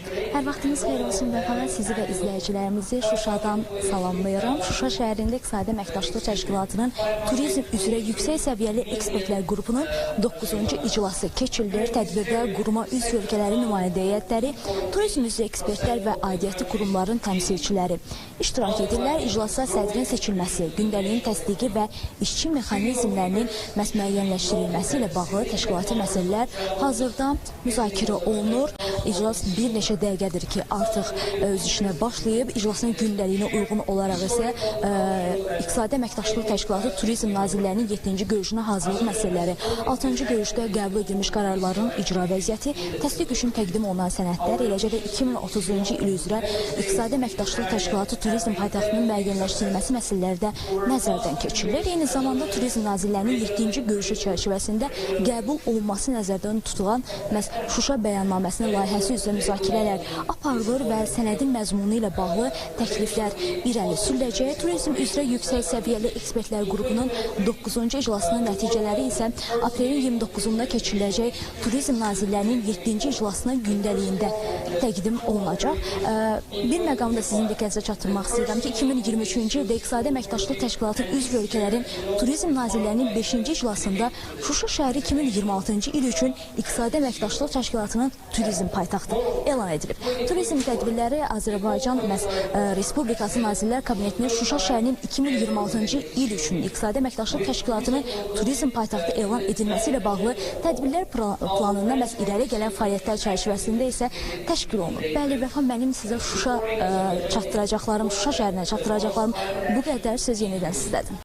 Hər vaxtınız xeyir olsun Vəfa, sizi və izləyicilərimizi Şuşadan salamlayıram. Şuşa şəhərində İqtisadi Əməkdaşlıq Təşkilatının turizm üzrə yüksək səviyyəli ekspertlər qrupunun 9-cu iclası keçirilir. Tədbirdə quruma üzv ölkələrin nümayəndə heyətləri, turizm üzrə ekspertlər və aidiyyəti qurumların təmsilçiləri iştirak edirlər. İclasa sədrin seçilməsi, gündəliyin təsdiqi və işçi mexanizmlərinin məhz müəyyənləşdirilməsi ilə bağlı təşkilati məsələlər hazırda müzakirə olunur. İclas bir neçə dəqiqədir ki, artıq öz işinə başlayıb. İclasın gündəliyinə uyğun olaraq isə İqtisadi Əməkdaşlıq Təşkilatı Turizm Nazirlərinin 7-ci görüşünə hazırlıq məsələləri, 6-cı görüşdə qəbul edilmiş qərarların icra vəziyyəti, təsdiq üçün təqdim olunan sənədlər, eləcə də 2030-cu il üzrə İqtisadi Əməkdaşlıq Təşkilatı Turizm Paytaxtının müəyyənləşdirilməsi məsələləri də nəzərdən keçirilir. Eyni zamanda Turizm Nazirlərinin 7-ci görüşü çərçivəsində qəbul olunması nəzərdən tutulan məhz Şuşa bəyannaməsinin layihəsi üzrə müzakirələr aparılır və sənədin məzmunu ilə bağlı təkliflər irəli sürüləcək. Turizm üzrə yüksək səviyyəli ekspertlər qrupunun 9-cu iclasının nəticələri isə aprelin 29-da keçiriləcək Turizm Nazirlərinin 7-ci iclasının gündəliyində təqdim olunacaq. Bir məqamda sizin diqqətinizə çatdırmaq istəyirəm ki, 2023-cü ildə İqtisadi Əməkdaşlıq Təşkilatı üzv ölkələrin Turizm Nazirlərinin 5-ci iclasında Şuşa şəhəri 2026-cı il üçün İqtisadi Əməkdaşlıq Təşkilatının turizm paytaxtı elan edilib. Turizm tədbirləri Azərbaycan Respublikası Nazirlər Kabinetinin Şuşa şəhərinin 2026-cı il üçün İqtisadi Əməkdaşlıq Təşkilatının turizm paytaxtı elan edilməsi ilə bağlı tədbirlər planında məhz irəli gələn fəaliyyətlər çərçivəsində isə təşkil olunub. Bəli, Vəfa, mənim sizə Şuşa çatdıracaqlarım, Şuşa şəhərinə çatdıracaqlarım bu qədər. Söz yenidən sizdədir.